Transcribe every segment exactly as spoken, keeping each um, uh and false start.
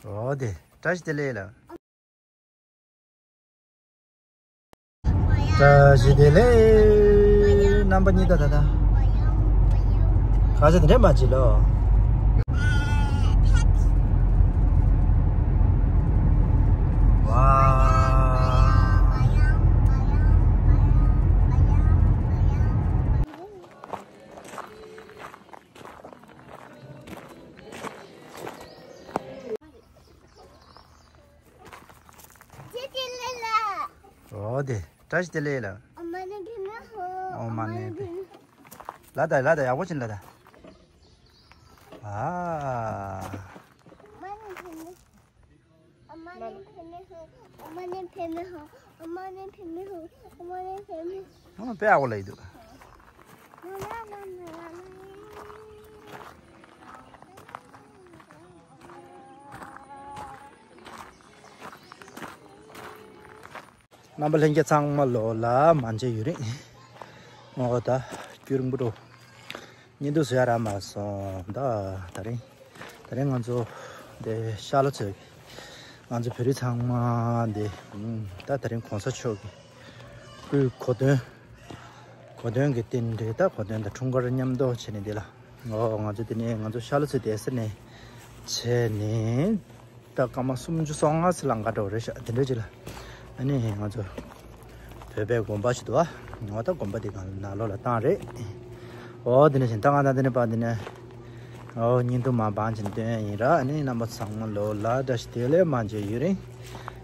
འོ་དེ། བཀྲ་ཤིས་བདེ་ལེགས་ལ། བཀྲ་ཤིས་བདེ་ལེགས། རྣམ་པ་གཉིས་ད་ད་ད། ཁ་ཆེ་དེ་འདྲས་མ་བྱེད་ལོ། ཝ། འོ་དེ། བཀྲ་ཤིས་བདེ་ལེགས་ལ། ཨོཾ་མ་ཎི་པདྨེ་ཧཱུྃ། ཨོཾ་མ་ཎི་པདྨེ། ལ་ད་ལ་ད་ཡག་པོ་བྱིན་ལ་ད། ཨ། ཨོཾ་མ་ཎི་པདྨེ་ཧཱུྃ། ཨོཾ་མ་ཎི་པདྨེ་ཧཱུྃ། ཨོཾ་མ་ཎི་པདྨེ་ཧཱུྃ། ཨོཾ་མ་ཎི་པདྨེ་ཧཱུྃ། ཨོ་དཔེ་ཡག་པོ་ལབ་ཀྱི་འདུག། རྣམ་པ་ལྷན་རྒྱས་ཚང་མ་ལོ་ལ་མ་མཇལ་ཡུན་རིང་། ངོ་ད་རྒྱུན་རིང་པོ་འགྲོ། བརྙན་ཐུང་བཟོ་ཡ་རག་མ་སོང་། ད་ད་རིང་། ད་རིང་ང་ཚོ་འདི་ཤར་ལྷོ་ཚོས་ཀྱི། ང་ཚོ་བོད་རིགས་ཚང་མ་འདི། ད་ད་རིང་གོང་ས་མཆོག་གི་སྐུའི་གོ་སྟོན། གོ་སྟོན་གྱི་རྟེན་འབྲེལ། ད་གོ་སྟོན་དང་འཁྲུངས་སྐར་མཉམ་དུ་བྱས་ནས་འདི་ལ། ཨོ་ང་ཚོ་འདི་ནས་ང་ཚོ་ཤར་ལྷོ་ཚོའི་སྡེ་ས་ནས་བྱས་ནས། ད་སྐར་མ་སུམ་ཅུ་སོ་ལྔ་ཙམ་ལ་འགག་འགྲོ་རེད་ཤག། དེ་འདྲ་ཅིག་ལ། ཨ་ནི་ང་ཚོ་བོད་པའི་དགོན་པ་ཞིག་འདུག་ཨ། ངོ་ད་དགོན་པ་འདི་གང་ནང་ལོགས་ལ་བཏང་རེད། ཨོ་དེ་ནས་བཞིན་ད་ང་ད་འདི་ནས་པ་འདི་ནས། ཨོ་བརྙན་ཐུང་མ་བང་ཅིག་སྟོན་ཡིན་ར། ཨ་ནི་རྣམ་པ་ཚང་མ་ལོ་ལ་བཀྲ་ཤིས་བདེ་ལེགས་མ་མཇལ་ཡུན་རིང་།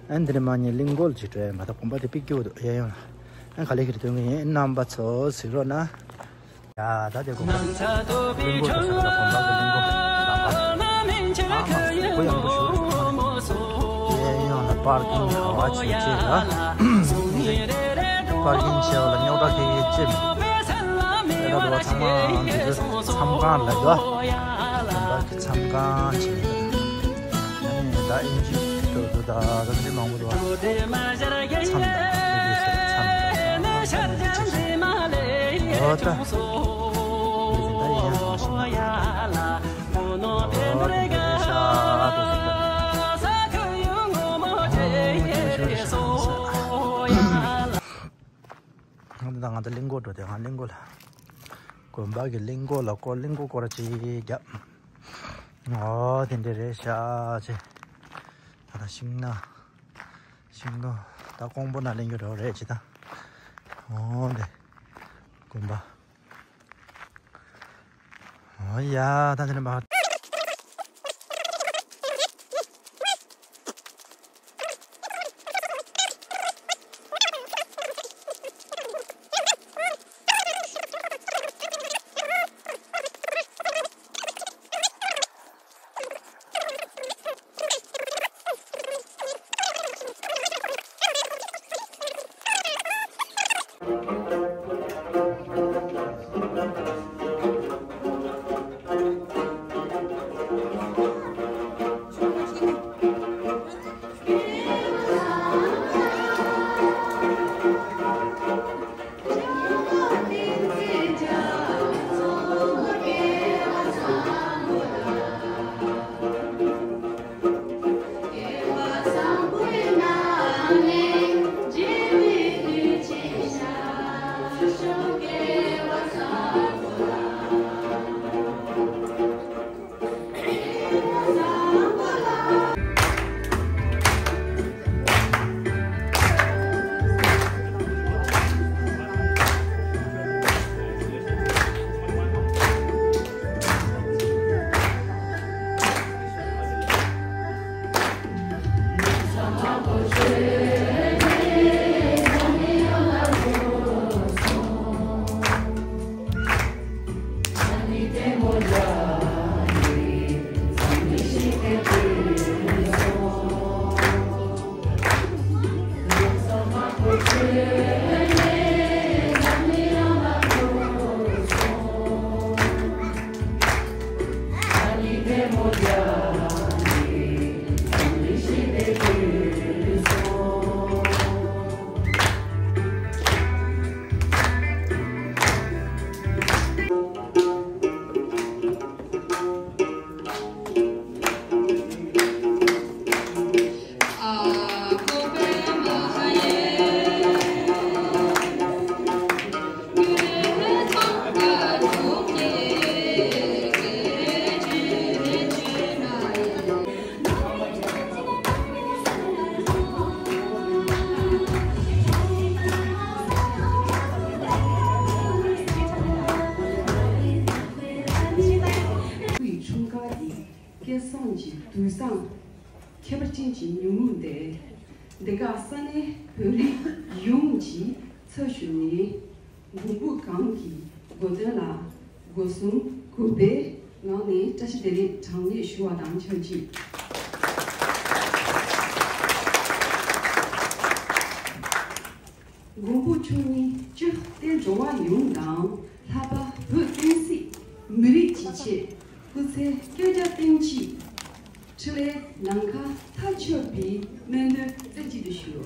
ཨ་ནི་འདི་ནས་མ་ཉིན་གླིང་སྐོར་ཅིག་འགྲོ་ཡ། མ་ད་དགོན་པ་དེ་པིག་སྐྱོ་འདུག་ཡ། ཡོང་ལ། ཨ་ག་ལེ་ཁྱེར་སྟོན་གི་ཡིན། རྣམ་པ་ཚོ་གཟིགས་རོགས་གནང་། ཡ་ད་དེ་དགོན་པ། གླིང་སྐོར་དུ་ས་དགོན་པ་གི་གླིང་སྐོར་ལམ་ཁ། ཨ་མ་གུ་ཡངས་པོ་ཞིག་རེད། དེ་ཡོང་ལ་པར་ཀིང་ག་བ་བྱེད་ཅེས་ལ། པར་ཀིང་བྱས་པ་ལ་རྙོག་དྲ་ཁེ་ཁེ་ཅེས་མེད། དེ་ལ་དུ་བ་ཚང་མ་འདི་ཚོ་མཚམས་ཁང་ལ་འདུག། དགོན་པ་གི་མཚམས་ཁང་བྱེད་ཀྱི་འདུག། ཨ་ནི་ད་ཨིན་ཇི་དུ་དུ་ད་ད་འདི་མང་པོ་འདུག། མཚམས་དང་དེ་དུས་སུ་མཚམས་དང་། ཨོ་ད། འོ་དེ་འདྲ་རེད་ཤག། ཨོ་དེ་འདྲ་རེད་ཤག། ང་ཚོ་གླིང་སྐོར་འགྲོ་དེ། ང་གླིང་སྐོར་ལ། དགོན་པ་གི་གླིང་སྐོར་ལ་སྐོར། གླིང་སྐོར་སྐོར་ཅིག་བརྒྱབ། ཨོ་དེ་འདྲ་རེད་ཤག་ཅེ། ད་ལྟ་ཤིང་ནགས། ཤིང་སྡོང་། ད་ཀོང་པོ་ན་གླིང་སྐོར་འགྲོ་རེད་ཅེ་ད། ཨོ་དེ། དགོན་པ། ཨོ་ཡ། ད་དེ་ནས་མ། སྐལ་བཟང་གི་དུས་བཟང་ཁྱད་པར་ཅན་གྱི་ཉིན་མོ་འདིར། འདི་ག་ས་གནས་བོད་རིགས་ཡོངས་ཀྱི་ཚབ་ཞུས་ནས། མགོན་པོ་གང་གི་དགོངས་དོན་ལ་སྒོ་གསུམ་གུས་པའི་ངང་ནས་བཀྲ་ཤིས་བདེ་ལེགས་གྲངས་མེད་ཞུ་བ་དང་ཆབས་ཅིག། མགོན་པོ་མཆོག་ཉིད་སྤྱིར་བསྟན་འགྲོ་བ་ཡོངས་དང་། ལྷག་པར་བོད་བསྟན་སྲིད་མི་རིགས་ཀྱི་ཆེད་སྐུ་ཚེ་བསྐལ་བརྒྱར་བརྟན་ཅིང་། འཕྲིན་ལས་ནམ་མཁའ་མཐའ་ཁྱབ་པའི་སྨོན་འདུན་རྩེ་གཅིག་ཏུ་ཞུ།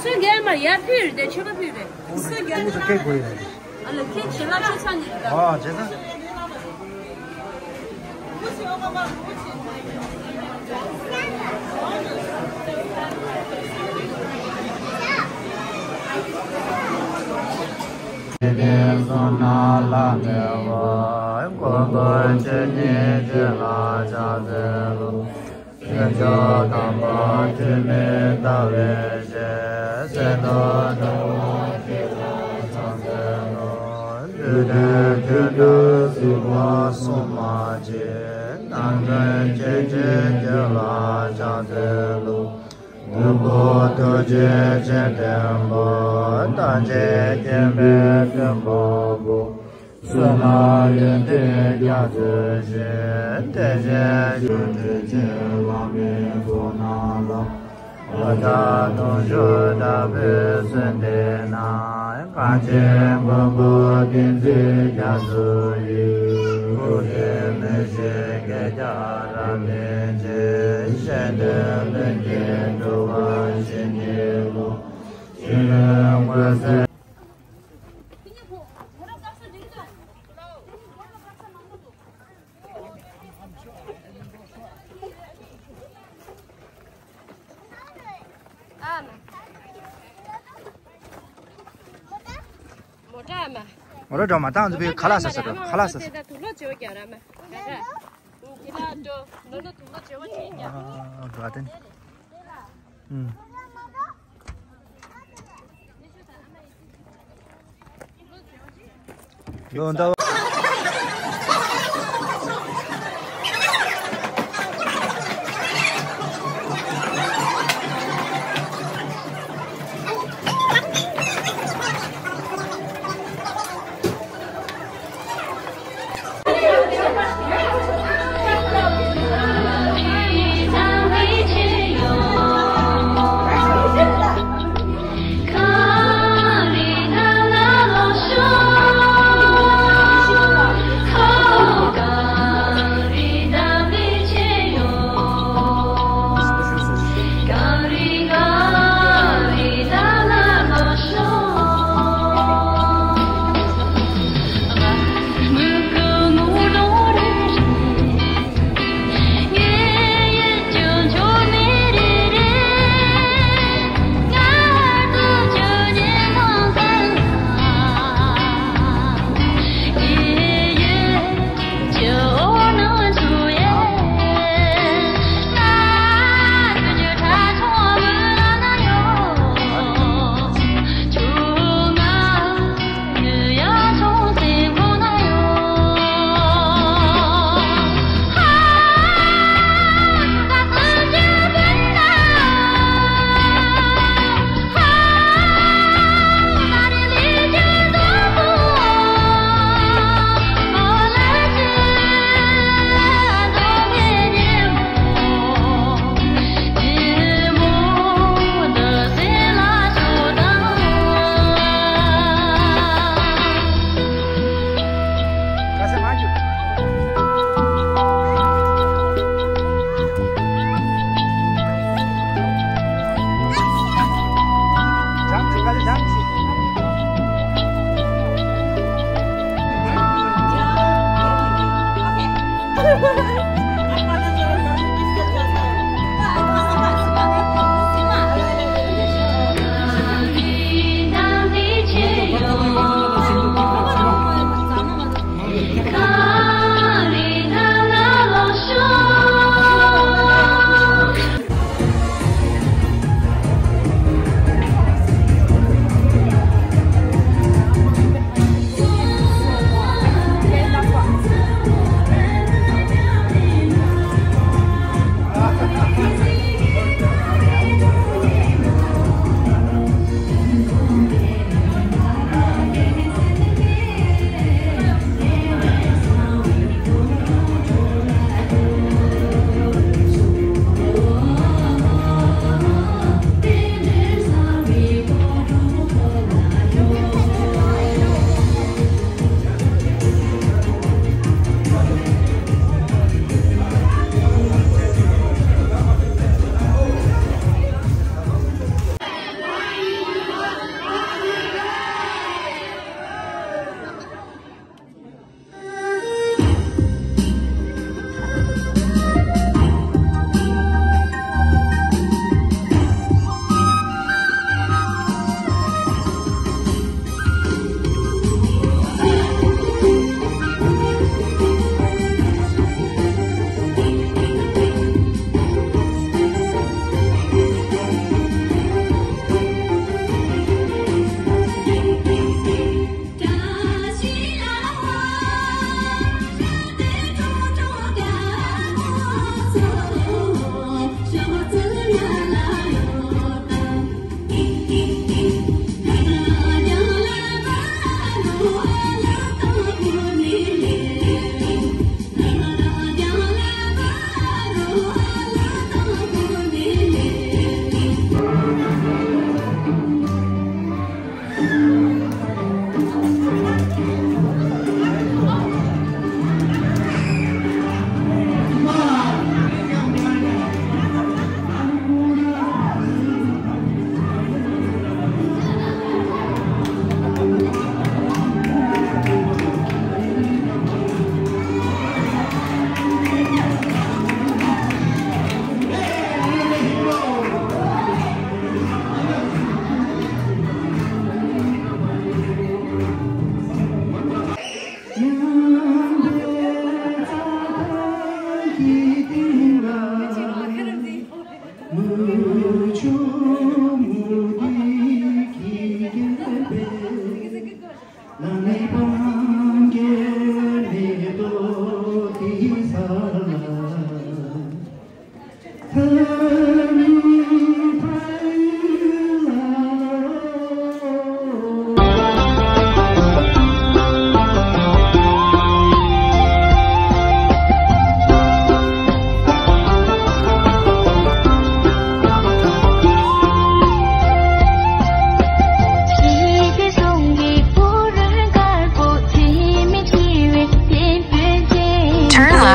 སུ་རྒྱལ་མ་ཡར་ཕུལ་རེད་དེ་མཆོད་པ་ཕུལ་རེད། སུ་རྒྱལ་མ་ཡར་ཕུལ་རེད། ཨ་ལ་ཁྱེད་བྱིན་རླབས་ཆེ་ཚ་ནི་རེད་ད། ཨ་བྱེད་ཚ། དེ་སོང་ན་ལ་མེ་བ་མགོན་པོ་ཆོས་ཉིད་ཆོས་ལ་ཕྱག་འཚལ་ལོ། སེམས་མཆོག་དམ་པ་ཐོགས་མེད་ལྟ་བའི་ཞལ། གསེར་མདོག་འདྲ་བ་ཁྱེད་ལ་ཕྱག་འཚལ་ལོ། བདུད་འདུལ་ཁྱོད་འདྲ་སྲིད་པ་སྲུང་མ་ཆེ། སྣང་བའི་ཆོས་ཀྱི་རྒྱལ་ལ་ཕྱག་འཚལ་ལོ། མགོན་པོ་ཐུགས་རྗེ་ཆེ་ལྡན་པ། ཐམས་ཅད་མཁྱེན་པའི་སྟོན་པ་པོ། བསོད་ནམས་ཡོན་ཏན་རྒྱ་མཚོའི་ཞིང་། བདེ་གཤེགས་སྒྱུ་འཕྲུལ་ཆེ་བླ་མའི་གོ་ན་ལ། ལྷ་དང་དུང་ཕྱུར་དྲག་པོས་གསོལ་འདེབས་ན། གངས་ཅན་མགོན་པོ་བསྟན་འཛིན་རྒྱ་མཚོ་ཡི། སྐུ་ཚེ་མི་ཤིགས་བསྐལ་བརྒྱར་རབ་བརྟན་ཅིང་། གཞན་དོན་ལྷུན་གྱིས་འགྲུབ་པར་བྱིན་གྱིས་རློབས། ཕྱི་ལས་འོད་ཟེར། དེ་ནས་ཁོ་ཁོ་རང་དགའ་ས་འདྲེན་དུ། ཁོ་རང་དགའ་ས་མང་པོ་འདུག་ཨ་མ། ང་རང་འགྲོ་མ་བཏང་ཚུལ་ཁ་ལག་ཟ་ས་འགྲོ། ཁ་ལག་ཟ་ས། དུག་ལོག་བྱེད་པ་རྒྱག་ར་མ། ག་ར། དེ་ལ་འགྲོ། ནོར་ལོ་དུག་ལོག་བྱེད་པ་བྱེད་རྒྱག་ཨ་འགྲོ་ཨ་དེ་ནི། ཨུམ། ལོ་འདྲ་བ།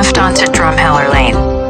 Left onto Drumheller Lane.